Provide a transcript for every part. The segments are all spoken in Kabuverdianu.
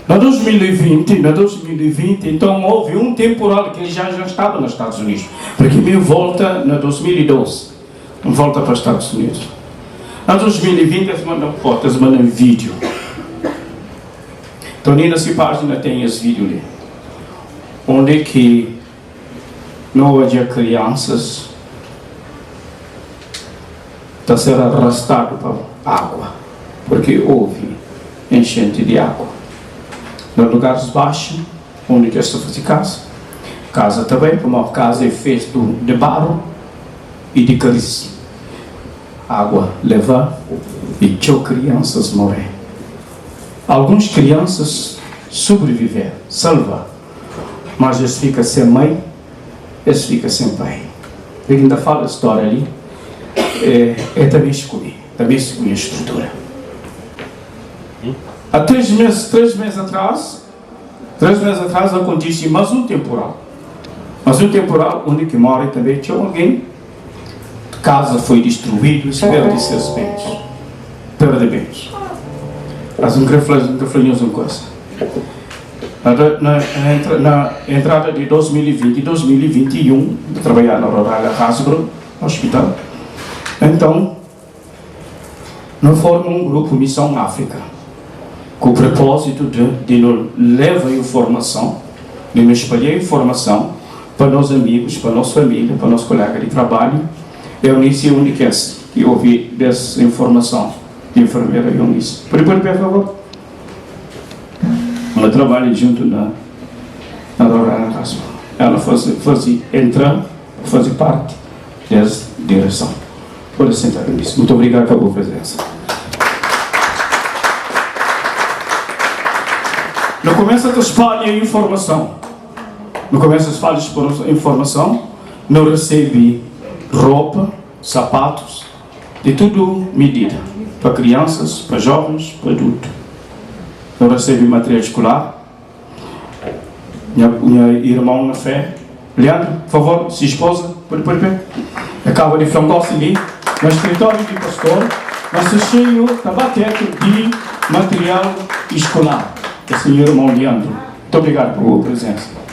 Na 2020, na 2020, então houve um temporal que ele já, já estava nos Estados Unidos, porque me volta na 2012, volta para os Estados Unidos. Na 2020 eles mandam fotos, eles mandam vídeo. Então nessa página tem esse vídeo ali, onde que não havia crianças está sendo arrastado para água, porque houve enchente de água. Nos lugares baixos, onde que está fazer casa, casa também, como a casa é feita de barro e de cariz. Água leva e tinha crianças morrer. Algumas crianças sobreviveram, salva, mas eles ficam sem mãe, eles ficam sem pai. Ele ainda fala a história ali, é, é também escolhi, também escolhi a estrutura. Há três meses, 3 meses atrás, 3 meses atrás aconteceu mais um temporal. Mais um temporal onde que mora também tinha alguém. Casa foi destruída, perde seus bens. Perde bens. Mas não quero falar, não quero falar uma coisa. Na, na, na, na entrada de 2020 e 2021, trabalhar na Rural Hasbro Hospital. Então, nós formamos um grupo Missão África, com o propósito de, de nos levar informação, de nos espalhar informação para nossos amigos, para nossa família, para nosso colega de trabalho. Eu iniciei o Uniquest, que ouvi dessa informação de enfermeira Eunice. Por, por, por favor. Ela trabalha junto na, na Dora Raspa. Ela faz, faz entrar, fazer parte dessa direção. Pode sentar, Eunice. Muito obrigado pela presença. No começo a espalha informação. No começo a espalha informação, não recebe roupa, sapatos, de tudo medida. Para crianças, para jovens, para adultos. Não recebe material escolar. Minha, minha irmão na fé, Leandro, por favor, se esposa, pode pôr pé. Acaba de falar ali, no escritório de pastor, mas cheio, está batendo de material escolar. Esse meu irmão Leandro. Muito obrigado por sua presença.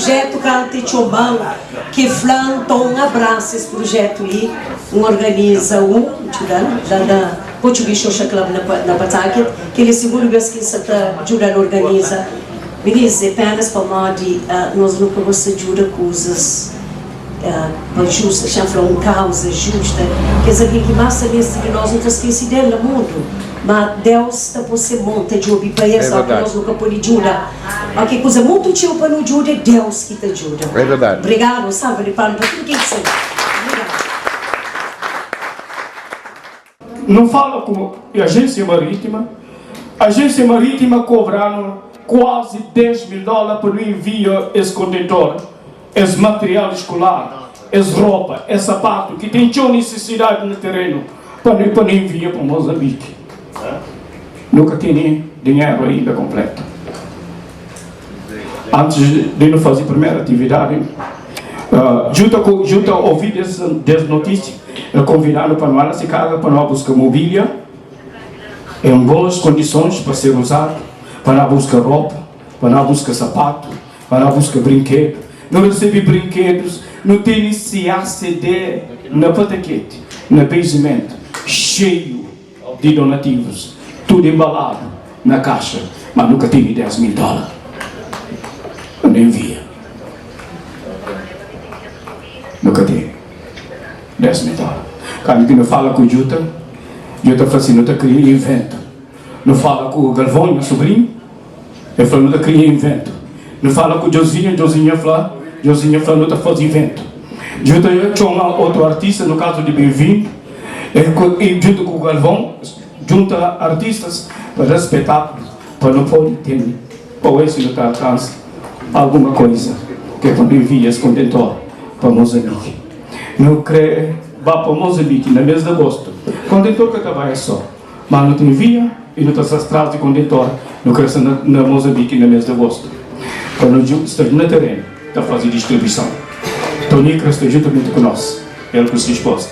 prujetu kantu e txoma-m ki fla-m nton N abrasa es prujetu li N organiza un djuda-l la na Portuguese Social Club na na Pawtucket kel é sigundu bes ki N sa ta djuda-l organiza Minis é penas pamodi nos nu ka gosta djuda kuzas pa justa, xa-m fla un kauza justa, kes algen ki más ta meste di nos, nu ta skese del na mundu. Má Deus ta pô se mon ta djobe pa es, óki nos nu ka pode djuda. Óki kuza mutu txeu pa nu djuda, é Deus ki ta djuda. Obrigadu, un salva di palma pa tudu ken ki sta li. Obrigadu. Nu fala ku agência marítima, agência marítima kobra-nu kuazi 10 mil dólar pa nu envia es kontentor, es material escolar, es ropa, es sapatu ki ten txeu nisisidadi na terenu pa nu pa nu envia pa Moçambique. Nu ka tene dinheru ainda kompletu. Antis di nu faze primeru atividadi, djuta ku djuta ovi des des notisia, el konvidanu pa nu al na se kaza pa nu al buska mobilia en bons kondisons pa ser uzadu, pa nu al buska ropa, pa nu al buska sapatu, pa nu al buska brinkedu. Nu resebe brinkedus, nu tene CACD na Pataketi, na basement, xeiu. Di donativus, tudu embaladu na kaxa, ma nu ka tene 10 mil dola pa nu envia. Nu ka tene 10 mil dola. Kandu ki nu fala ku Juta, Juta fla si, nu ta kria inventu. Nu fala ku Galvon, nha sobrinhu, el fla nu ta kria inventu. Nu fala ku Djozinha, Djozinha fla, Djozinha fla nu ta faze iventu. Djuta txoma otu artista, no kazu di Benvindu, e djunta ku Galvão, djunta artistas pa da spetakulu pa nu pode ten pa oe si nu ta alkansa alguma koiza ke pa nu envia es kontentor pa Mozambiki. Nu kre ba pa Mozambiki na mes di agostu. Kontentor ka ta bai so. Ma nu ta envia y nu ta sta tras di kondentor. Nu kre sta na Mozambiki na mes di agostu pa nu sta na terenu ta faze distribuison. Tony kre sta juntamenti ku nos, el ku si spoza.